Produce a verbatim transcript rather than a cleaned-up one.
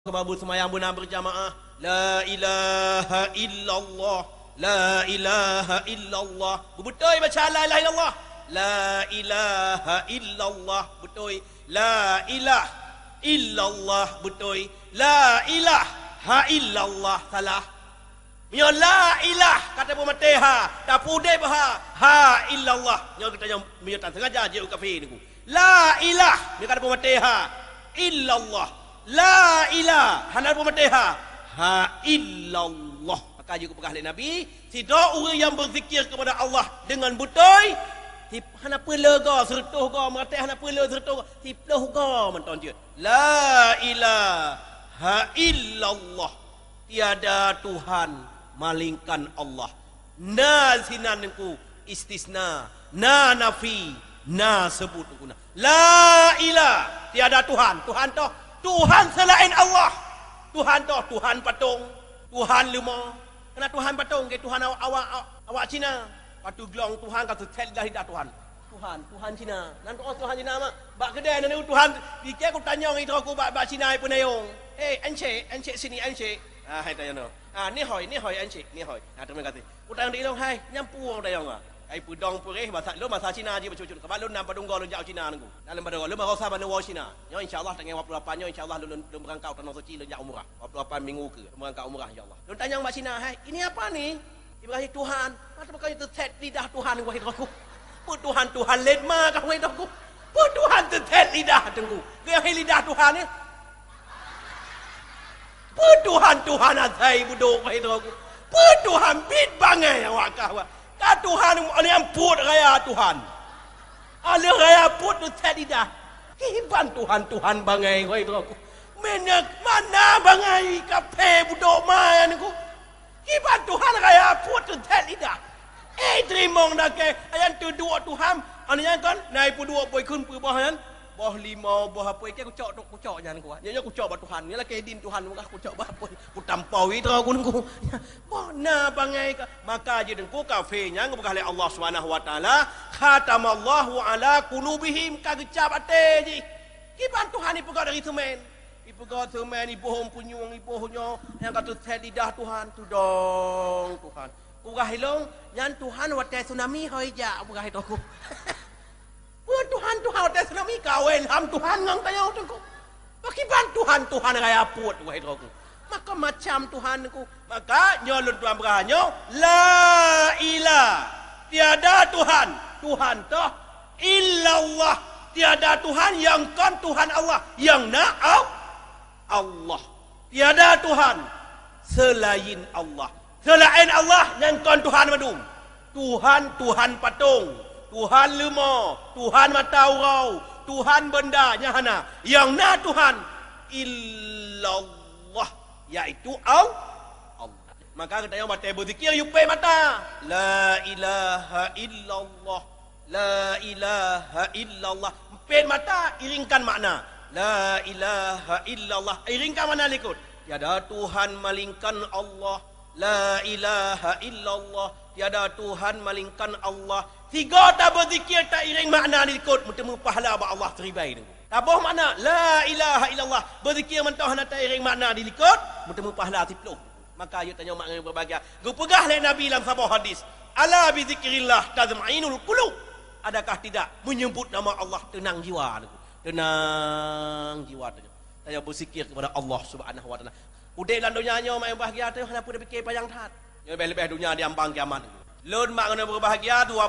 Sabab seumayang beuna berjamaah. La ilaha illallah. La ilaha illallah. Beutôi baca la ilaha illallah. La ilaha illallah. Beutôi. La ilah illallah. Beutôi. La ilaha illallah. Salah. Meunyoe la ilah ka tapeumaté ha, tapeudeb ha, ha illallah. Nyoe geutanyoe meunyoe tan sengaja jeuet u kafé niku. La ilah, meunyoe ka tapeumaté ha, illallah. La ilah, hana tapeumaté ha, ha illallah. Maka jeuet geupeugah lé Nabi, sidroe ureuëng nyang beuzikir keupada Allah deungon beutôi, hana peue le goe, seureutôh goe, meuratéb hana peue le, seureutôh goe, siploh goe mantong jeuet. La ilaha illallah. Tiada Tuhan malaingkan Allah. Na sinan Teungku istisna, na nafi, na seubut Teungku na. La ilah, tiada Tuhan. Tuhan toh, Tuhan selain Allah. Tuhan toh, Tuhan patong, Tuhan leumo. Keunan Tuhan patong, ke Tuhan awak, awak, awak Cina. Patu glong Tuhan ka teutet lidah-lidah Tuhan. Tuhan, Tuhan Cina. Nan droe Tuhan Cina mak. Bak keudè nan Tuhan, pike kutanyong sidroe ku bak, bak Cina peunayong. "Eh, encik, encik sini, encik." Ah, hai tanyong. "Ah, ni hoi, ni hoi, encik, ni hoi." Ah, terima kasih. Kutanyong di ilong, "Hai, nyan peue?" Tanyong ah. Hai peudong peureh, basa lôn basa Cina jih bacut-bacut. Kaba lôn na padum goe lôn jak Cina nunggu. Dalam padum goe, lôn barosa bak neuwoe Cina. Nyoe insya Allah tanggai dua puluh lapan nyoe insya Allah lôn, lôn beurangkat u Tanoh Suci lôn jak umrah. Dua puluh lapan minggu ke, lôn beurangkat umrah insya Allah. Lôn tanyong bak Cina, "Hai, ini apa ni?" Ibrahim Tuhan, mata bukan teutet lidah Tuhan, wahai droeku. Peue Tuhan, Tuhan lét ma kah, wahai droeku? Peue Tuhan teutet lidah Teungku? Geuyahe lidah Tuhan, eh? Peue Tuhan, Tuhan asai budok, wahai droeku? Peue Tuhan bit bangai awak kah, wah? Ka Tuhan, nyang peuet raya Tuhan. Aleuh raya peuet teutet lidah. Kiban Tuhan, Tuhan bangai, wahai droeku? Meunyoe mana bangai kaphé budok ma nyan ku? Kiban Tuhan raya peuet teutet lidah. Eh, teurimong dakée, ayan teuduek Tuhan. Anu nyan kon, na ipeuduek boh ikheun peuboh nyan. Boh limau, boh apui, ke kucok tu, kucok nyan kuat. Nyoe, nyoe kucok bak Tuhan. Nyoe lakée idin Tuhan, maka kucok bak apui. Kutampau itu aku nunggu. Boh na bangai ka. Maka jeuet Teungku kafé nyan geupeugah lé Allah Subhanahu wa Taala, "Khatamallahu ala qulubihim," ka geucab até jih. Kiban Tuhan ipeugah dari seumén. Ipeugah seumén, iboh punyueng, iboh nyoe, nyang ka teutet lidah Tuhan, tudong Tuhan. Peugah ilong, nyan Tuhan watée tsunami hôi jak, peugah itu aku. Peue Tuhan, Tuhan watée tsunami kawé ilham Tuhan ngon tanyoe Teungku. Pakiban Tuhan, Tuhan raya peuet, wahai droeku. Maka macam Tuhan Teungku. Maka nyoe lôn tuan peugah nyoe, la ilah, tiada Tuhan, Tuhan toh, illallah, tiada Tuhan nyang kon Tuhan Allah, nyang na Al-, Allah. Tiada Tuhan selain Allah. Selain Allah nyang kon Tuhan mandum. Tuhan, Tuhan patong, Tuhan leumo, Tuhan mata uroe, Tuhan benda nyang hana. Nyang na Tuhan illallah, yaitu Al-, Allah. Maka geutanyoe watée beuzikir yue pet mata. La ilaha illallah. La ilaha illallah. Pet mata, iringkan makna. La ilaha illallah. Iringkan makna likot. Tiada Tuhan malaingkan Allah. La ilaha illallah. Tiada Tuhan malaingkan Allah. Sigoe tabeuzikir tairing makna likot, meuteumé pahala bak Allah siribèe. Taboh makna la ilaha illallah. Beuzikir mantong hana tairing makna di likot, meuteumé pahala siploh. Maka yue tanyoe mak ngon berbahagia. Geupeugah lé Nabi lam saboh hadis, "Ala bizikrillah tatmainnul qulub." Adakah tidak menyebut nama Allah tenang jiwa, Teungku? Tenang jiwa tanyoe. Tanyoe beuzikir kepada Allah Subhanahu wa Taala. Udeb lam donya nyoe mak ngon berbahagia tanyoe hana peue tapike panyang that. Nyoe leubeh-leubeh donya di ambang kiamat. Lôn mak ngon berbahagia dua